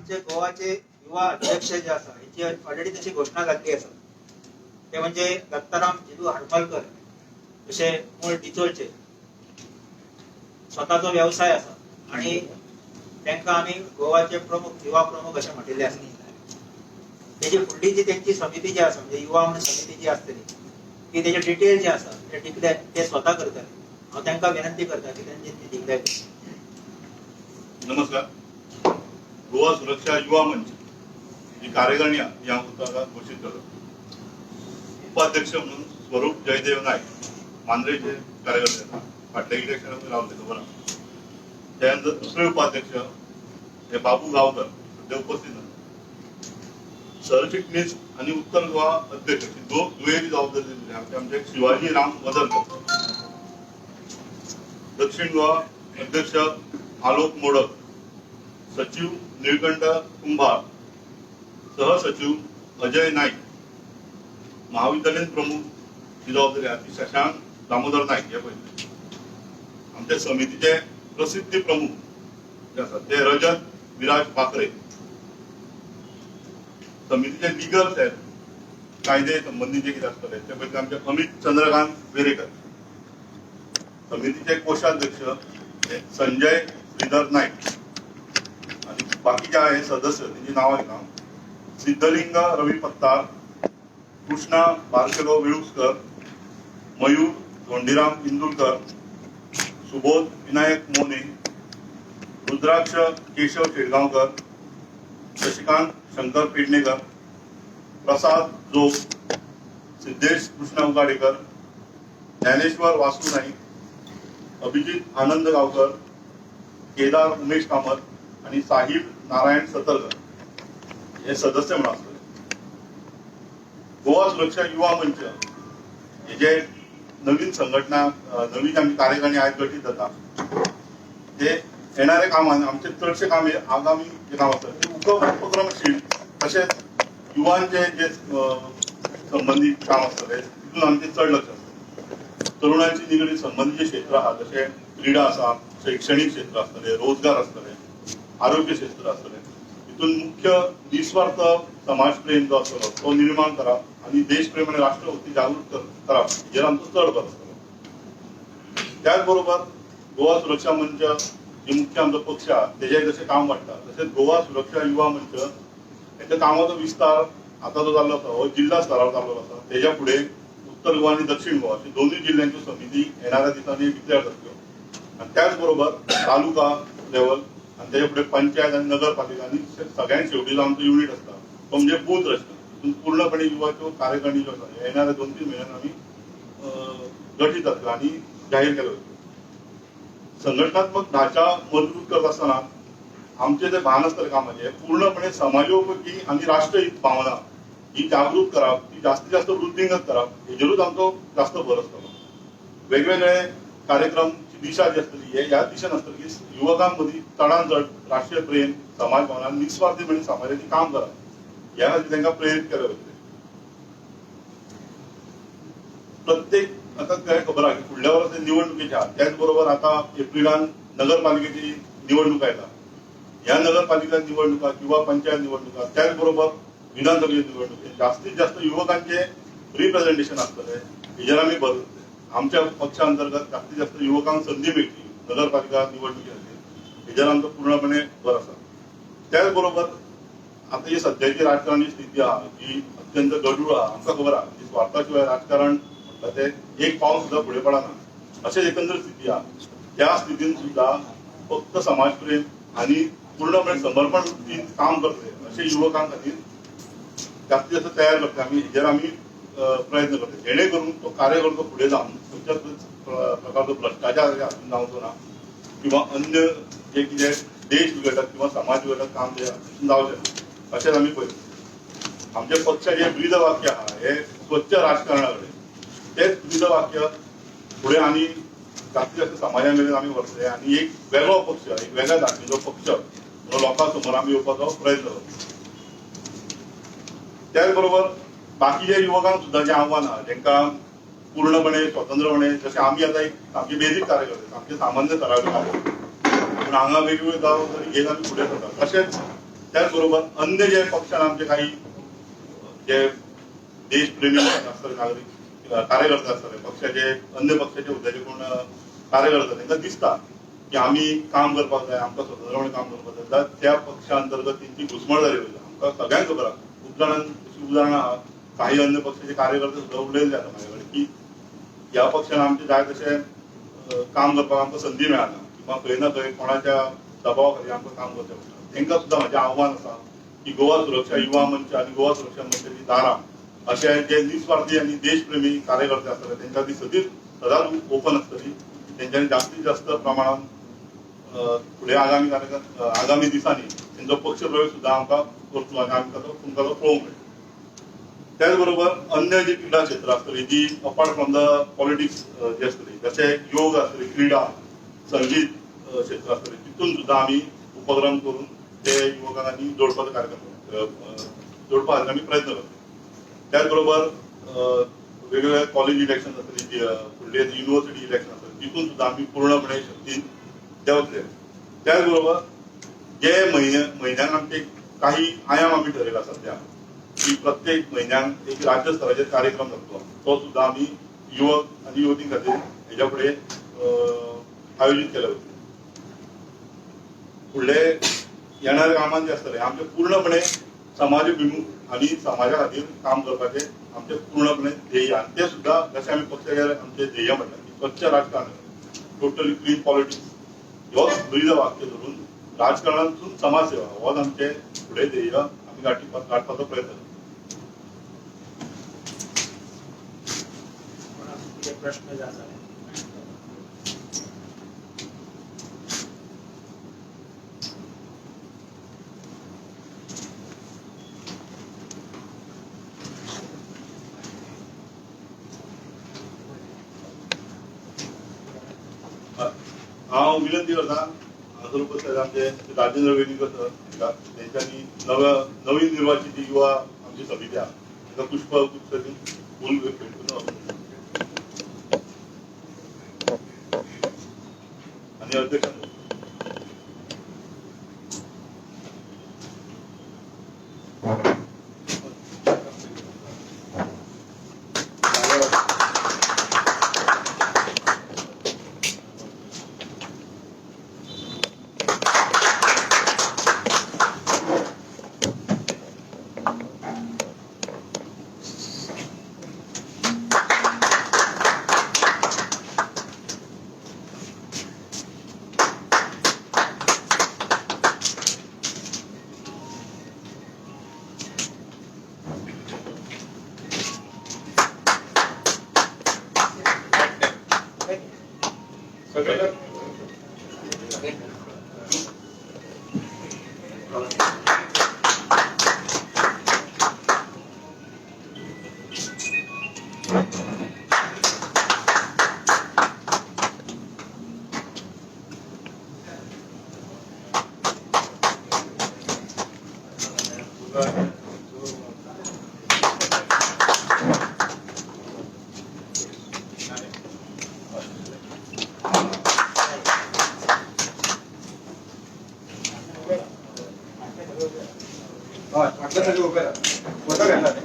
आमचे गोवाचे युवा अध्यक्ष जे आसा हेची ऑलरेडी तशी घोशणा जाल्ली आसा. ते म्हणजे दत्ताराम जिलू हरमलकर, जशे मूळ डिचोलचे, स्वताचो व्यवसाय आसा आणि तांकां आमी गोवाचे प्रमुख युवा प्रमुख अशें म्हटिल्लें आसा. तेजी फुडली जी तेंची समिती जी आसा, म्हणजे युवा म्हणून समिती जी आसतली ती तेजे डिटेल जे आसा ते डिक्लेर ते स्वता करतले. हांव तांकां विनंती करता की तेंची ती डिक्लेर. नमस्कार. गोवा सुरक्षा युवा मंच ही कार्यकारिणी आहा ती हांव तुमकां घोशीत करता. उपाध्यक्ष म्हणून स्वरूप जयदेव नायक, मांद्रेचे कार्यकर्ते आसा, फाटल्या इलेक्शनाक रावले, खबर आहा. त्यानंतर दुसरे उपाध्यक्ष हे बाबू गांवकर, सध्या उपस्थित ना. सरचिटणीस आणि उत्तर गोवा अध्यक्ष अशी दुहेरी जबाबदारी दिलेली आमचे आमचे शिवाजी राम वदरकर. दक्षिण गोवा अध्यक्ष आलोक मोडक, सचिव निळकंठ कुंभार, सहसचिव अजय नाईक, महाविद्यालयीन प्रमुख ही जबाबदारी आहा ती शशांक दामोदर नाईक हे पयले. आमच्या समितीचे प्रसिद्धी प्रमुख जे आसात ते रजत विराज पाखरे. समितीचे लिगल सेल, कायदे संबंधी जे कितें आसतले ते पयले आमचे अमित चंद्रकांत वेरेकर. समितीचे कोषाध्यक्ष हे संजय श्रीधर नाईक आणि बाकीचे आहे सदस्य, त्यांची नावां घेता: सिद्धलिंग रवी पत्तार, कृष्णा बारशेलो वेळुस्कर, मयूर धोंडीराम इंदुलकर, सुबोध विनायक मोने, रुद्राक्ष केशव शेडगांवकर, शशिकांत शंकर पेडणेकर, प्रसाद जोग, सिद्धेश कृष्ण उगाडेकर, ज्ञानेश्वर वासू नाईक, अभिजित आनंद गावकर, केदार उमेश कामत आणि साहिब नारायण सतरकर हे सदस्य म्हणून आसतले. गोवा सुरक्षा युवा मंच हे जे नवीन संघटना, नवीन आमची कार्यकारिणी आयज गठीत जाता, ते येणाऱ्या कामान आमचे चडशे काम हे आगामी जे काम आसता ते उपक्रमशील तशेंच युवांचे जे संबंदीत काम आसतले तितून आमचे चड लक्ष आसतलें. तरुणांची निगडीत संबंदीत जे क्षेत्र आहा, जशें क्रीडा आसा, शैक्षणीक क्षेत्र आसतले, रोजगार आसतले, आरोग्य क्षेत्र आसतले, तितून मुख्य निस्वार्थ समाजप्रेम जो आसतलो तो निर्माण करप आनी देशप्रेम आनी राष्ट्रभक्ती जागृत करप हेजेर आमचो चड भर आसतलो. त्याच बरोबर गोवा सुरक्षा मंच जे मुख्य आमचो पक्ष आहा तेजें जशें काम वाडटा, तशेंच गोवा सुरक्षा युवा मंच हेच्या कामाचो विस्तार आतां जो जाल्लो आसा हो जिल्हा स्तरावर जाल्लो आसा. तेज्या फुडें उत्तर गोवा आनी दक्षिण गोवा अशी दोनूय जिल्ल्यांच्यो समिती येणाऱ्या दिसांनी डिक्लेअर जातल्यो आनी त्याच बरोबर तालुका लेवल आनी तेच्या फुडें पंचायत आनी नगरपालिका आनी सगळ्यांत शेवटी जो आमचो युनीट आसता तो म्हणजे बूथ रचना. तितून पूर्णपणे युवाच्यो कार्यकारिणी ज्यो आसा येणाऱ्या 2-3 म्हयन्यान आमी गठीत जातल्यो आनी जाहीर केल्यो वतल्यो. संघटनात्मक ढाचा मजबूत करत आसतना आमचे जे भान आसतलें कामाचें, पूर्णपणे समाजोपयोगी आनी राष्ट्रहित भावना ही जागृत करप, ती जास्तीत जास्त वृद्धिंगत करप हेजेरूच आमचो जास्त भर आसतलो. वेगवेगळे कार्यक्रमची दिशा जी आसतली हे ह्या दिशेन आसतली की युवकां मदीं चडान चड राष्ट्रीय प्रेम, समाज भावना, निस्वार्थीपणे समाजाचें काम करप ह्या खातीर तांकां प्रेरीत केलें वतलें. प्रत्येक आतां काय खबर आहा की फुडल्या वर्सा निवडणुकेचे आहा, त्याच बरोबर आतां एप्रिलान नगरपालिकेची निवडणूक येता. ह्या नगरपालिका निवडणुका किंवा पंचायत निवडणुका, त्याच बरोबर विधानसभेच्या निवडणुकेत जास्तीत जास्त युवकांचे रिप्रेझेंटेशन आसतलें हेजेर आमी भर दितले. आमच्या पक्षा अंतर्गत जास्तीत जास्त युवकांक संदी मेळची नगरपालिका निवडणुके खातीर हेजेर आमचो पूर्णपणे भर आसा. त्याच बरोबर आतां ही सद्याची राजकारणी स्थिती आहा जी अत्यंत गडूळ आहा. आमकां खबर आहा की स्वार्था शिवाय राजकारण म्हणटा ते एक पावल सुद्दां फुडें पडना अशें एकंदर स्थिती आहा. त्या स्थितीन सुद्दां फक्त समाजप्रेम आनी पूर्णपणे समर्पण वृत्तीन काम करतले अशे युवकां खातीर जास्तीत जास्त तयार करतले आमी, हेजेर आमी प्रयत्न करतले, जेणे करून तो कार्यकर्तो फुडें जावन खंयच्याच प्रकारचो भ्रश्टाचार हातूंत जावचो ना किंवा अन्य जे कितें देश विघटक किंवा समाज विघटक काम जे आहा जावचें ना अशेंच आमी पळयता. आमच्या पक्षाचें ब्रीद वाक्य आहा हे स्वच्छ राजकारणा कडेन, तेच ब्रीद वाक्य फुडें आनी जास्तीत जास्त समाजा मेरेन आमी व्हरतले आनी एक वेगळो पक्ष, एक वेगळ्या धाटणीचो पक्ष म्हणून लोकां समोर आमी येवपाचो प्रयत्न करतले. त्याच बरोबर बाकीच्या युवकांक सुद्दां जें आव्हान आहा, जेंकां पूर्णपणे स्वतंत्रपणे, जशें आमी आतां एक सामके बेजीक कार्यकर्ते, सामके सामान्य थळावे कार्यकर्ते, पूण हांगा वेगवेगळ्यो जबाबदारी घेत आमी फुडें सरतात, तशेंच त्याच बरोबर अन्य जे पक्षान आमचे काही जे देशप्रेमी आसतले नागरीक कार्यकर्ते आसतले पक्षाचे अन्य पक्षाचे हुद्द्याचे कोण कार्यकर्ते तांकां दिसता की आमी काम करपाक जाय, आमकां स्वतंत्रपणे काम करपाक जाय, जाल्यार त्या पक्षा अंतर्गत तेंची घुसमट जाली वयता. आमकां सगळ्यांक खबर आसा, खूब जाणांक अशी उदाहरणां आहा, काही अन्य पक्षाचे कार्यकर्ते सुद्दां उलयले जाता म्हाजे कडेन की ह्या पक्षान आमचें जाय तशें काम करपाक आमकां संदी मेळना किंवा खंय ना खंय कोणाच्या दबावा खातीर आमकां काम करचें पडटा. तांकां सुद्दां म्हाजें आव्हान आसा की गोवा सुरक्षा युवा मंच आनी गोवा सुरक्षा मंचाची दारां अशे जे निस्वार्थी आनी देशप्रेमी कार्यकर्ते आसतले तेंच्या खातीर सदींच सदांच ओपन आसतली. तेंच्यांनी जास्तीत जास्त प्रमाणान फुडें आगामी आगामी दिसांनी तेंचो पक्ष प्रवेश सुद्दां आमकां करतलो आनी आमकां तो तुमकां तो पळोवंक मेळटलो. त्याच बरोबर अन्य जी क्रीडा क्षेत्रां आसतली जी अपार्ट फ्रॉम the politics जी आसतली, जशें योग आसतली, क्रीडा, संगीत क्षेत्र आसतली, तितून सुद्दां आमी उपक्रम करून ते युवकांक आनी जोडपाचो कार्यक्रम जोडपा खातीर आमी प्रयत्न करतले. त्याच बरोबर वेगवेगळे कॉलेज इलेक्शन आसतली, फुडले युनिव्हर्सिटी इलेक्शन आसतली, तितून सुद्दां आमी पूर्णपणे शक्तीन देंवतले. त्याच बरोबर जे म्हयन्याक आमचे काही आयाम आमी ठरयला सध्या की प्रत्येक म्हयन्याक एक राज्य स्तराचेर कार्यक्रम जातलो, तो सुद्दां आमी युवक आनी युवतीं खातीर हेज्या फुडें आयोजीत केले वतले. फुडले येणाऱ्या कामान जे आसतले आमचे पूर्णपणे समाजभिमुख आनी समाजा खातीर काम करपाचे आमचे पूर्णपणे ध्येय, आनी ते सुद्दां जशें आमी पक्षाचे आमचे ध्येय म्हणटा की स्वच्छ राजकारण, टोटली क्लीन पॉलिटिक्स, होच ब्रीद वाक्य धरून राजकारणातून समाजसेवा होच आमचे फुडें ध्येय आमी गाठपाचो प्रयत्न करता. प्रश्न जाय हांव विनंती करता हांगासर उपस्थित आमचे राजेंद्र वेर्णेकर सर हांकां तेंच्यांनी नवीन निर्वाचित युवा आमची समिती आहा तांकां पुष्प गुच्छ दिवन फूल भेट करून आनी अध्यक्षांक हय, फाटल्या सायडीन उबे राहा. फोटो घेतला.